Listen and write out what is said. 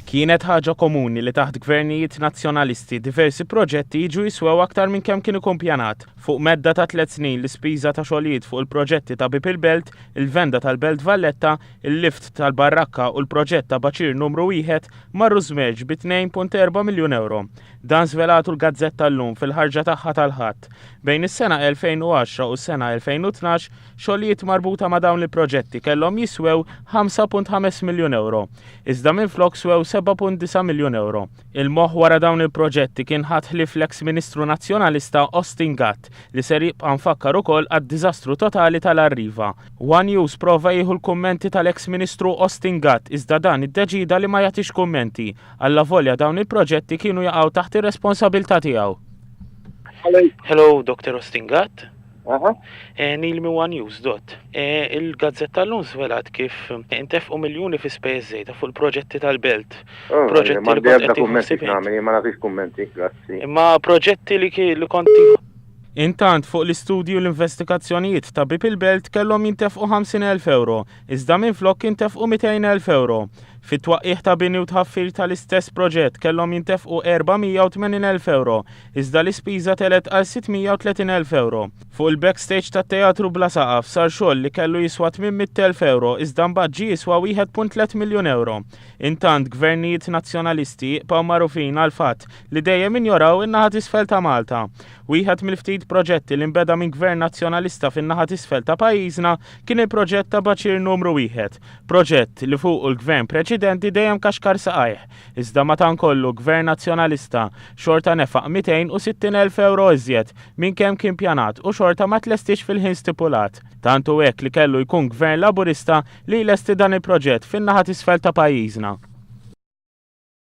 Kienet ħaġa komuni li taħt gvernijiet Nazzjonalisti diversi proġetti jiġu jiswew aktar minn kemm kien ikun pjanat. Fuq medda ta' tliet snin l-ispiża ta' xogħlijiet fuq il-proġetti ta' Bieb il-Belt, il-venda tal-Belt Valletta, il-lift tal-Barrakka u l-proġett ta' Baċir Numru Wieħed marru żmerġ bi 2.4 miljun ewro. Dan żvelatu l-gazzetta Illum fil-ħarġa tagħha tal-Ħadd. Bejn is-sena 2010 u s-sena 2012, Xogħlijiet marbuta ma' dawn il-proġetti kellhom jiswew 5.5 miljun ewro, iżda minflok swew 7.9 miljun ewro. Il-moħħ wara dawn il-proġetti kien ħadd ħlief l-eks Ministru Nazzjonalista Austin Gatt, li ser jibqa' mfakkar ukoll għad-diżastru totali tal-Arriva. One News prova jieħu l-kummenti tal-eks Ministru Austin Gatt iżda dan iddeċieda li ma jagħtix kummenti, allavolja dawn il-proġetti kienu jaqgħu taħt ir-responsabilità tiegħu. Hello, Dr. Austin Gatt. Eh, Neil mi One News dot. Eh, il-gazzetta l-lum żvelat kif intefqu miljuni fi spejjeż żejda fuq il-proġetti tal-belt. Oh, Proġetti ma li kont ebda qed kummenti tieħu nagħmel, ma nagħtix kummenti, grazzi. Imma proġetti li li kont Intant fuq l-istudju l-investigazzjonijiet ta' Bib il-Belt kellhom jintefqu 50,000 euro, iżda minflok intefqu 200,000 euro. Fit-twaqqigħ ta' bini u tħaffir tal-istess proġett kellhom jintefqu 480,000 euro, iżda l-ispiża telgħet għal 630,000 ewro. Fuq il-backstage tat-teatru bla saqaf sar xogħol li kellu jiswa 800,000 ewro iżda mbagħad ġie jiswa 1.3 miljun ewro. Intant, gvernijiet Nazzjonalisti jibqgħu magħrufin għall-fatt li dejjem injoraw in-naħa t'isfel ta' Malta. Wieħed mill-ftit proġetti li nbeda minn gvern Nazzjonalista fin-naħa t'isfel ta' pajjiżna kien il-proġett ta' Baċir Numru Wieħed, proġett li fuqu l-gvern preċedenti dejjem kaxkar saqajh. Iżda madankollu Gvern Nazzjonalista xorta nefaq 260,000 ewro iżjed minn kemm kien pjanat u xorta ma tlestiex fil-ħin stipulat. Tant hu hekk li kellu jkun Gvern Laburista li jlesti dan il-proġett fin-naħa t'isfel ta' pajjiżna.